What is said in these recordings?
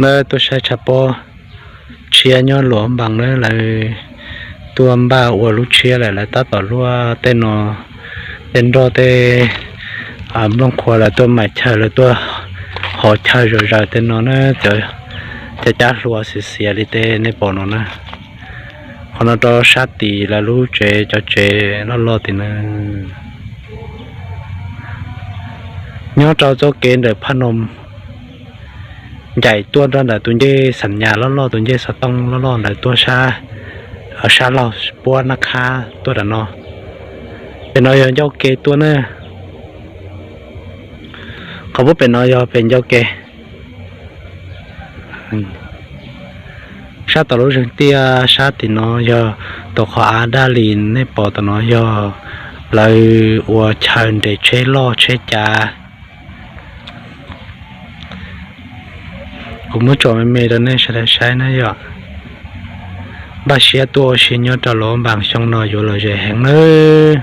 Lawv tuaj saib tshav pob tshiab nyob Luam Npas na, lawv tuaj npaj ua lub tshiab lawm, lawv tab tom luaj tej no, tej nroj tej nplooj qhuav, lawv tuaj mais chaw, lawv tuaj hov chaw zom zaws tej no na, cov cab hlua xiav xiav li tej nej pom no na. Qhov no rau sab tid lawv lub tsev, cov tsev loj loj tim na. Nyob rau txoj kev ntawm Phaj Noom ncaim tuaj nrog ntawm tus ncej Xam Nyas loj loj, tus ncej xov tooj loj loj ntawd tuaj sab, sab laug puab Naj Khab tuaj nram no. Pem no yog ncauj ke tuaj na. Qhov puab pem no yog pem ncauj ke. Sab tom lub zeeg tiaj sab tim no yog tom qhov av daj li nej pom tom no yog lawv ua chaw nres tsheb loj tsheb cav. Kuv muab tsom me me rau nej sawv daws saib na yom. Npaj siab tuaj ua si nyob rau Luam Npas xyoo no yuav lom zem heev nawb.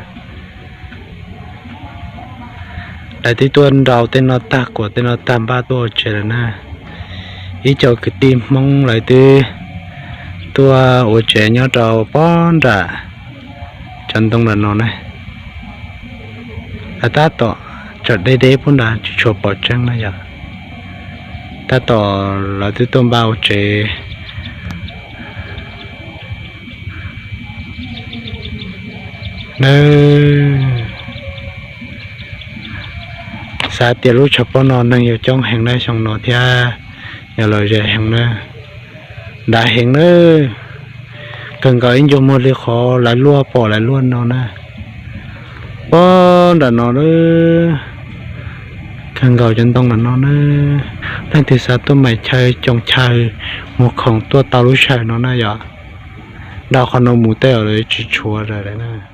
Lawv twb tuaj nrau tej no tag, kuam tej no tag, npaj tuaj ua tsev lawm na. Ib co kwv tij Hmoob lawv twb tuaj ua tsev nyob rau pob nram cov ntoo nram no na. Lawv tab tom tsom deb deb puag nrad tsis tshua pom tseeb na yom. Tab tom lawv twb tuaj npaj ua tsev na. Xav tias lub tshav pob no neeg yuav coob heev na xyoo no thiab, yuav lom zem heev na. Dav heev na, kawg nkaus ib ncua muag li qhov lawv luaj pom lawv luaj no na. Puag nram no, kawg nkaus cov ntoo nram no na. Leej twg xav tuaj mais chaw coos chaw mus khoom tuaj tau lub sij hawm no na yom. Dhau qhov no mus tej zaum lawv tsis tshuav lawm na.